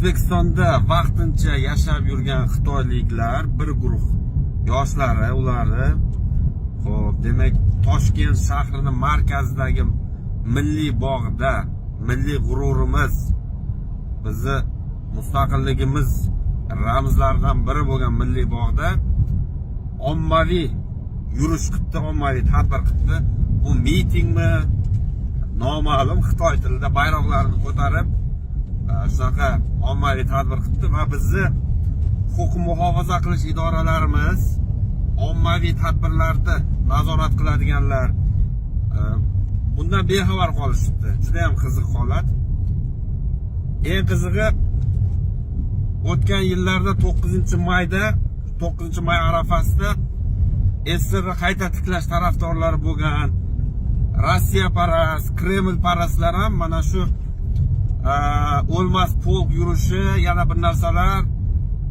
O'zbekistonda vaqtincha yashab yurgan xitoyliklar bir guruh yoshlari ularni, xo'p, demak, Toshkent shahrini markazidagi milliy bog'da, milliy g'ururimiz, bizni mustaqilligimiz ramzlaridan biri bo'lgan milliy bog'da ommaviy yurish qilibdi, ommaviy tadbir qilibdi. Bu mitingmi, noma'lum. Xitoy tilida bayroqlarni ko'tarib, shunaqa ommaviy tadbir qilibdi va bizni huquq muhofaza qilish idoralarimiz, ommaviy tadbirlarni nazorat qiladiganlar bundan bexabar qolishibdi. Juda ham qiziq holat. Eng qizig'i, o'tgan yillarda 9 mayda, 9 may arafasida SSSR qayta tiklash tarafdorlari bo'lgan Rossiya parast, Kreml parastlar ham mana shu o'lmas polk yurishi, yana bir narsalar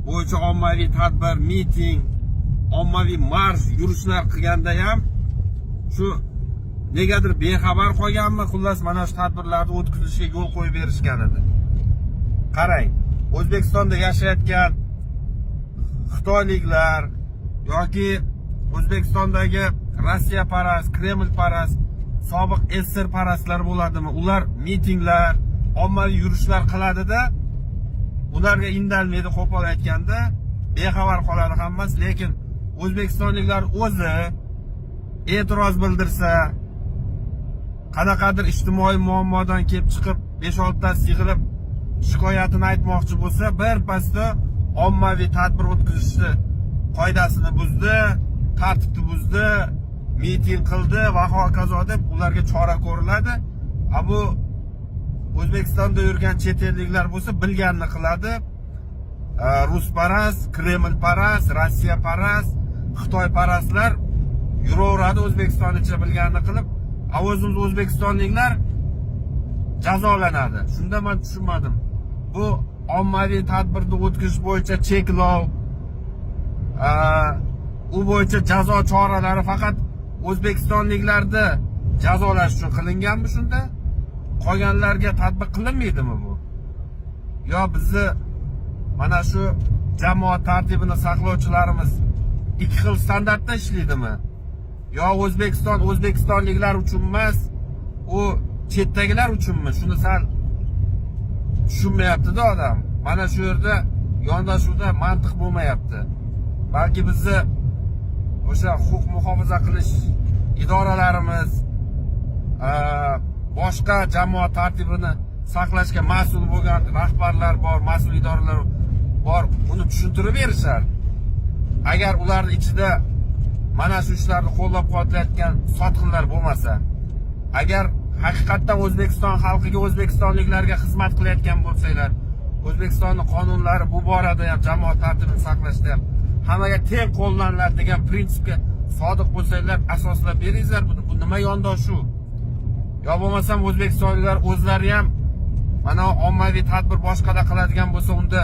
bo'yicha ommaviy tadbir, miting, ommaviy marsh, yurishlar qilganda ham shu negadir bexabar qolganmi, xullas, mana shu tadbirlarni o'tkazishga yo'l qo'yib berishgan edi. Qarang, O'zbekistonda yashayotgan xitoyliklar yoki O'zbekistondagi Rossiya parast, Kreml parast, sobiq SSSR parastlar bo'ladimi, ular mitinglar, ommaviy yurishlar qiladida, ularga indalmaydi, qo'pol aytganda, bexabar qoladi hammasi. Lekin o'zbekistonliklar o'zi e'tiroz bildirsa, qanaqadir ijtimoiy muammodan kelib chiqib, 5-6 tasi yig'ilib shikoyatini aytmoqchi bo'lsa, bir pasda ommaviy tadbir o'tkazishni qoidasini buzdi, tartibni buzdi, miting qildi va hokazo deb ularga chora ko'riladi. A bu O'zbekistonda yurgan chet elliklar bo'lsa, bilganini qiladi. Rusparast, kremlparast, rossiyaparast, xitoyparastlar yuraveradi O'zbekiston ichida bilganini qilib, a o'zimiz o'zbekistonliklar jazolanadi. Shunda man tushunmadim, bu ommaviy tadbirni o'tkazish bo'yicha cheklov, u bo'yicha jazo choralari faqat o'zbekistonliklarni jazolash uchun qilinganmi? Shunda qolganlarga tatbiq qilinmaydimi bu? Yo bizni mana shu jamoat tartibini saqlovchilarimiz ikki xil standartda ishlaydimi? Yo O'zbekiston o'zbekistonliklar uchun emas, u chetdagilar uchunmi? Shuni sal tushunmayaptida odam. Mana shu yerda yondashuvda mantiq bo'lmayapti. Balki bizni o'sha huquq muhofaza qilish idoralarimiz, boshqa jamoat tartibini saqlashga mas'ul bo'lgan rahbarlar bor, mas'ul idoralar bor, uni tushuntirib berishar. Agar ularni ichida mana shu ishlarni qo'llab quvvatlayotgan sotqinlar bo'lmasa, agar haqiqatdan O'zbekiston xalqiga, o'zbekistonliklarga xizmat qilayotgan bo'lsanglar, O'zbekistonni qonunlari bu borada ham, jamoat tartibini saqlashda ham hammaga teng qo'llaniladi degan prinsipga sodiq bo'lsanglar, asoslab beringlar buni. Bu nima yondashuv? Yo bo'lmasam o'zbekistonliklar o'zlari ham mana ommaviy tadbir boshqada qiladigan bo'lsa, unda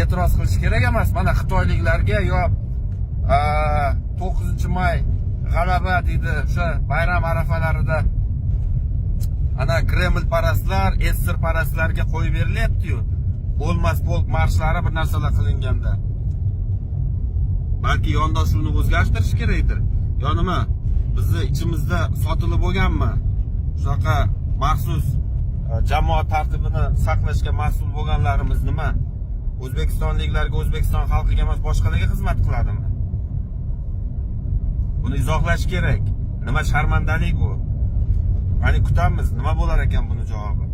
e'tiroz qilish kerak emas. Mana xitoyliklarga yo 9 may g'alaba deydi, o'sha bayram arafalarida ana Kreml parastlar, SSSR parastlarga qo'yib berilyaptiyu, o'lmas polk marshlari, bir narsalar qilinganda. Balki yondashuvni o'zgartirish kerakdir. Yo nima, bizni ichimizda sotilib bo'lganmi shunaqa maxsus jamoat tartibini saqlashga mas'ul bo'lganlarimiz? Nima, o'zbekistonliklarga, O'zbekiston xalqiga emas, boshqalarga xizmat qiladimi? Buni izohlash kerak. Nima sharmandalik bu? Qani, kutamiz, nima bo'lar ekan buni javobi.